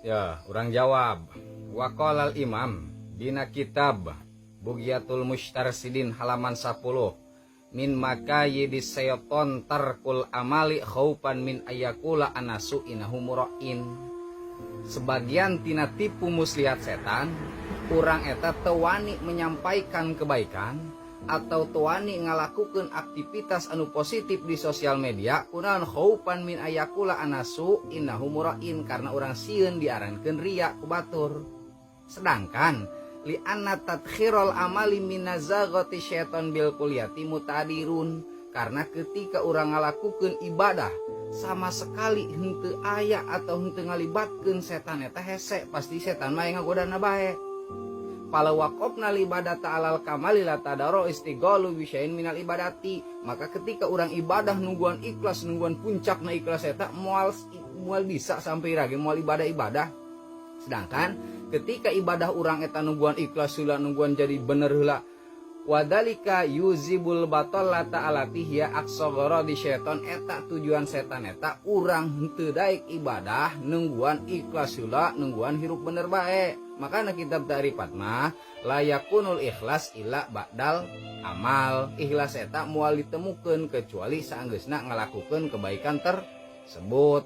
Ya, urang jawab. Waqalal Imam dina kitab Bughyatul Mustarsyidin halaman 10, min makayidi syaiton tarkul amali khaufan min ayyaqula annasu innahu mura'in. Sebagian tina tipu muslihat setan, urang eta teu wani menyampaikan kebaikan atau teu wani ngalakukan aktivitas anu positif di sosial media. Kunaon? Khaufan min ayyaqula annasu innahu mura'in, karena urang sieun diarankeun ria ku batur. Sedangkan li anna tathirol amali min nazaghati syaiton bil kulliyati muta'adzirun, karena ketika urang ngalakukeun ibadah sama sekali henteu aya atau henteu ngalibatkeun setan, eta hese, pasti setan mah ngagodana bae. Falau waqafna ibadata alal kamali la ta'adzdzara istighalu bisyai'in minal ibadati. Maka ketika urang ibadah nungguan ikhlas, nungguan puncak na ikhlas, eta moal moal bisa sampai lagi moal ibadah-ibadah. Sedangkan ketika ibadah urang eta nungguan ikhlas heula, nungguan jadi bener heula, wadalika yujibul batolata allati hiya aqsa di syaiton. Eta tujuan setan, eta urang henteu daek ibadah nungguan ikhlas heula, nungguan hirup bener bae. Makanya kitab ta'rifat mah la yakunul ikhlas illa ba'dal amal, ikhlas eta moal ditemukeun kecuali saanggeusna ngalakukeun kebaikan tersebut.